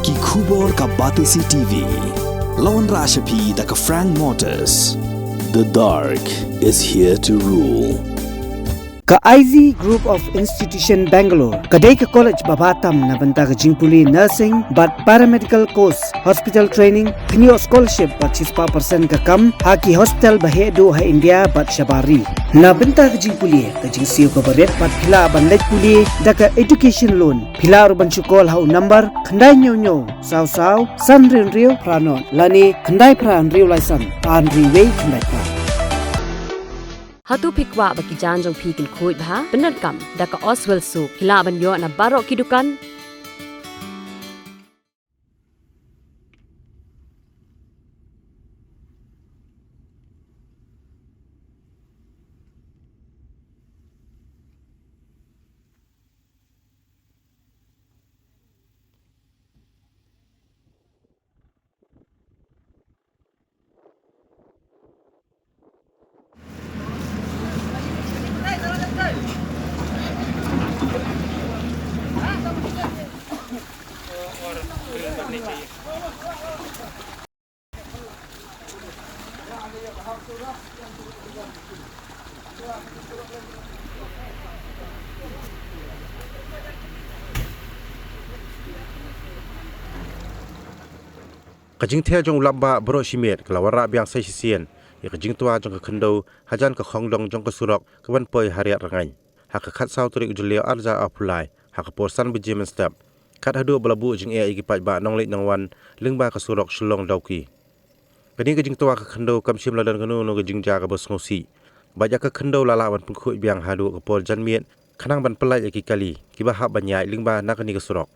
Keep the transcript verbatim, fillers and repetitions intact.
Ki khubor ka Batesi T V. La wanrah sha phi da ka Frank Motors. The dark is here to rule. Ka I Z Group of Institution Bangalore ka dei ka college ba bha tam na bynta ka jingpule nursing bad paramedical course, hospital training, pynïoh scholarship bad shispah percent ka kam ha ki hospital ba heh duh ha India bad shabar ri. Na bynta ka jingpule, ka jingsiew kaba rit bad phi lah ban leit pule da ka education loan. Phi lah ruh ban shu call ha u number khyndai hynñiew hynñiew saw saw san hynriew hynriew phra nod lane khyndai phra hynriew lai san ar hynriew wei khyndai phra. Hato phi kwah ba ki jaiñ jong phi kin khuid bha? Pyndonkam da ka Oswell Soap. Phi lah ban ïoh na baroh ki dukan. Ka jingthiah jong u lapbah baroh shimet ka la wanrah biang sa shisien ïa ka jingtwa jong ka khyndew hajan ka khongdong jong ka surok ka ban poi ha Riat Rngaiñ ha ka khatsaw tarik u Jylliew arhajar arphew lai ha ka por san baje mynstep, kat haduh ba la buh jingeh ïa ki paidbah nongleit nongwan lyngba ka surok Shillong Dawki. Kane ka jingtwa ka khyndew kam shym la don kano kano ka jingjia kaba sngewsih bad ïa ka khyndew la lah ban pynkhuid biang haduh ka por janmiet khnang ban pyllait ïa ki kali kiba hap ban ïaid lyngba na kane ka surok.